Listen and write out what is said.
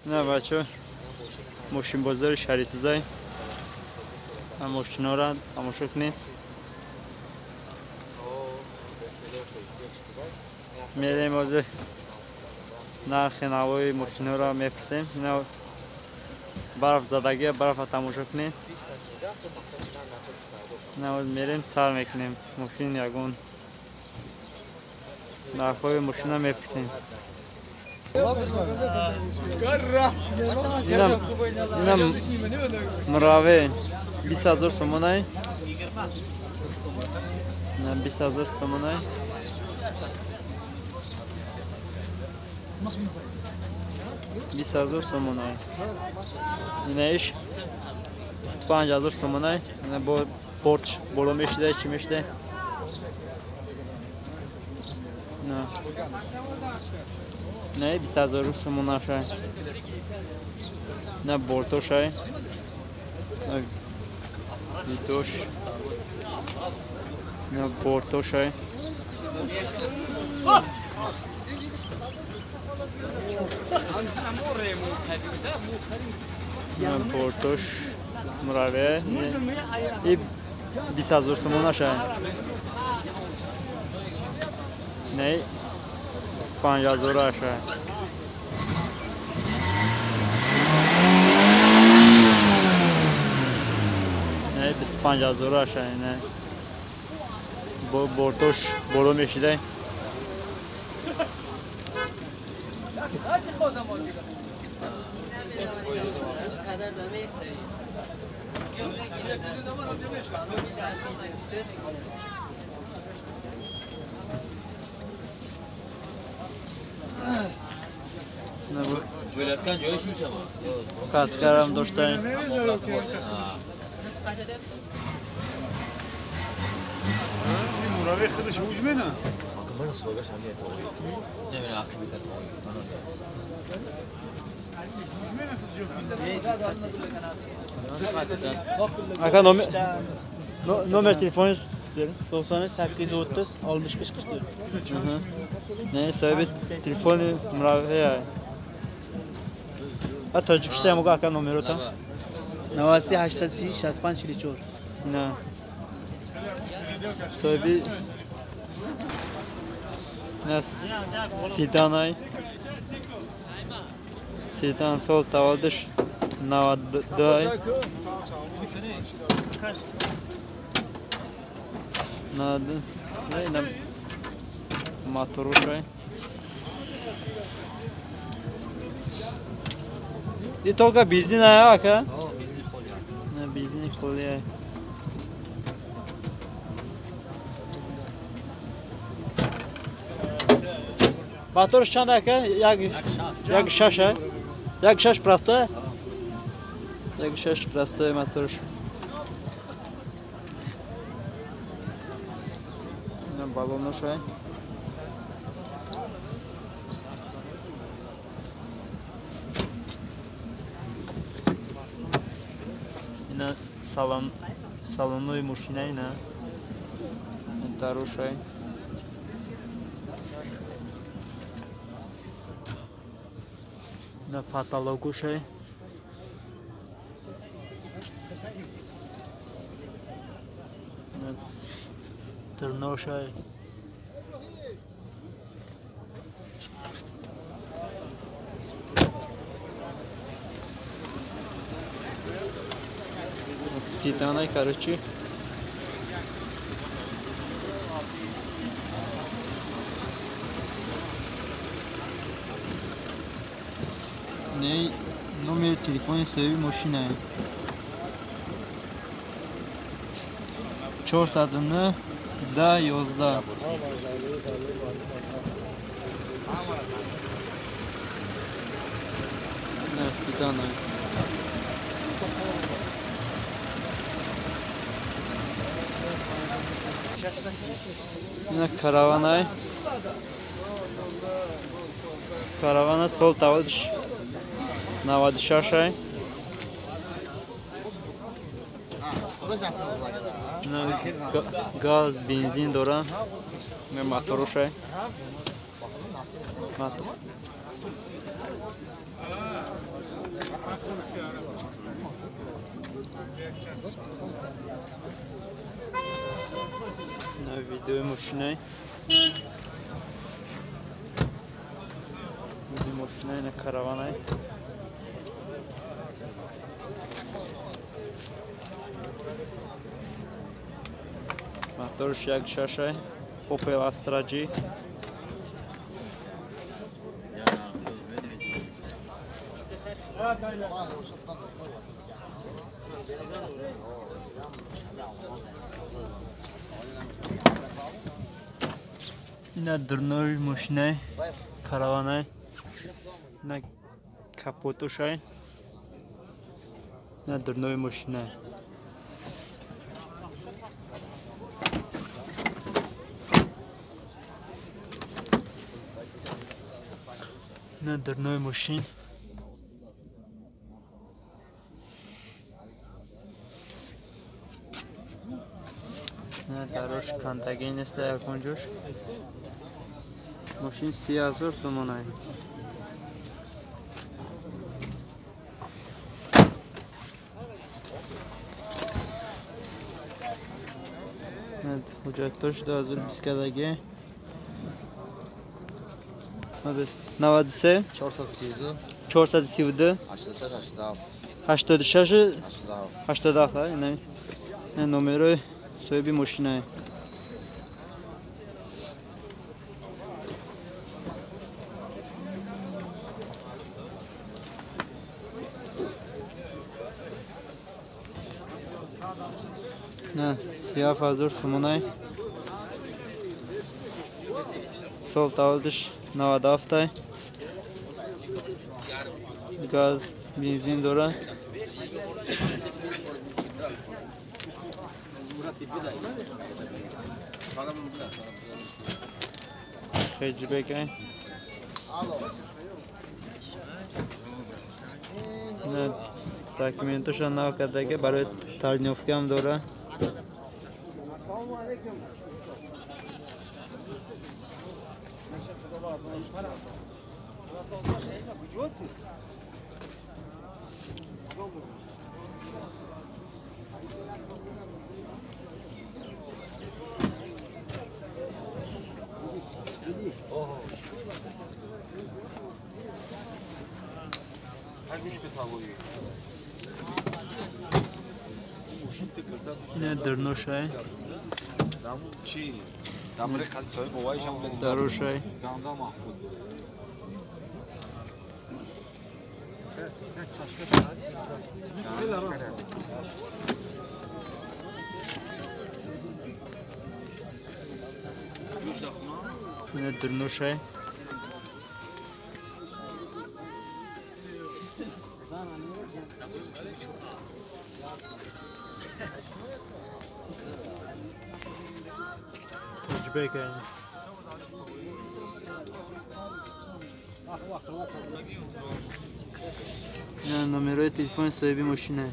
На бачо мошинбозори Шаритузай мошинора тамошо кунед. Мерем ҳозир нархи навои мошинора мепурсем. Ина барф задагия, барфа тамошо кунед. Ина мерем сар мекунем мошин, ягон нархҳои мошина мепурсем. Ина мураве 20 000 сомонай. 20 000 сомонай. 20 000 сомонай. Инаиш 25 000 сомонай. Ина бо порч боло мешида, чӣ мешида? На. Не 20 000 сомонашай. На бортошай. На витош. На бортошай. На бортош мураве. И 20 000 сомонашай. Не 25 000 ашай. Не 25 000 ашай. Не бортош боло мешидай. Каскарам доштаем. Ака номер телефони 93 830 65 44. Не соҳиби телефони мураве. А тоҷикишта мога ака номерота? 93 830 65 44. На. Соҳиби на седанай. Седан сол тавалдиш 92. На моторушай. И только бензин ака? На бензин холия. Моторш чанд ака? Як шаш, як шаш простой? Як шаш простой моторш. Балоношай. Ина салон, салонои мошина ина дарошай. На потолокушай. На терношай. Седанай, короче. Не номер телефони соҳиби мошина. 409 10 11. На седанай. Ина караванай. Каравана сол тавалдиш 96. Газ, бензин дора. мотор На видеои мошинай. Видеои мошинай на караванай. Моторш як шашай. Opel Astra G. Ина дурнои мошинай, караванай, ина капотошай, ина дурнои мошинай. Ина дурнои мошин. Дарош кантагӣ неста ягон ҷош. Мошин 30 000 сомонай. Ҳуҷҷатош 2020 кадаги. 93 432 432 86 86 87 87. Ина номерои соҳиби мошинае. На 37 000 сомонай. Сол тавалдиш 97-тай. Газ, бензин дора. Хеджбекай. Документоша нав кардаги, барои тонировкаам дора. Ина дурношай. Дарошай. Ина дурношай. Хеджбекай. Ина номерои телефони соҳиби мошинае.